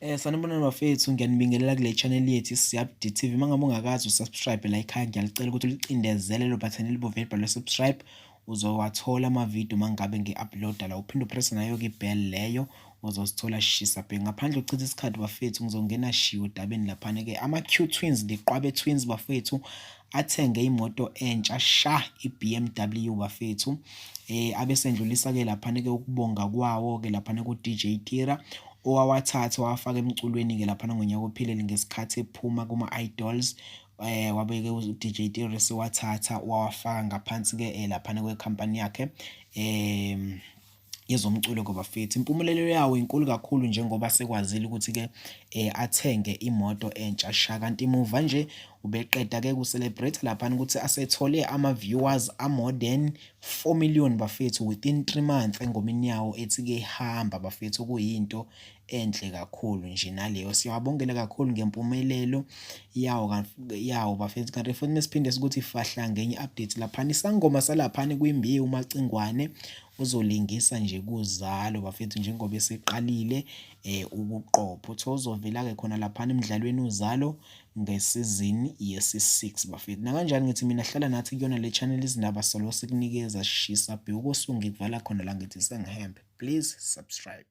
Sanibonani bafethu, ngiyanibingelela kule channel yethu iSiyabdi TV. Uma ngabe ungakazi usubscribe la ekhaya, ngiyalicela ukuthi ulicindezele lo button elibomvu elibhalwe subscribe, uzowathola amavidiyo uma ngabe ngi-uploada la. Uphinde upresse nayo-ke i-bell leyo, uzosithola shisa bhe. Ngaphandle kokuchitha isikhathi bafethu, ngizongena shiwo odabeni laphana-ke. Ama-Q Twins, liqwabe Twins bafethu, athenge imoto entsha sha, i-BMW bafethu. Abesendlulisa-ke laphana-ke ukubonga kwawo-ke laphana ku-DJ Tira, owawathatha wawafaka emculweni-ke laphana ngonyaka ophelele ngesikhathi ephuma kuma-Idols. Wabe-ke u-DJ Tira sewathatha wawafaka ngaphansi-ke laphana kwekhampani yakhe yezomculo ke bafethu. Impumelelo yawo inkulu kakhulu njengoba sekwazile ukuthi-ke athenge imoto entsha sha, kanti muva nje ubeqeda-ke ku-celebrate laphana ukuthi asethole ama-viewers a-more than 4 million bafethu within 3 months engomeni yawo ethi-ke hamba bafethu, okuyinto enhle kakhulu nje naleyo. Siyawabongela kakhulu ngempumelelo yawo bafethu. Kanti futhi mesiphinde sikuthi fahla ngenye update laphana, isangoma salaphana kwimbiwu uMacingwane uzolingisa nje kuZalo bafethu, njengoba eseqalile ukuqopha. Uthe uzovela-ke khona laphana emdlalweni uZalo ngesizini yesi-6 bafethu. Nakanjani ngithi mina hlala nathi kuyona le channel, izindaba solo sikunikeza shisa bhe. Ukosuku ngikuvala khona la, ngithi sengihembe. Please subscribe.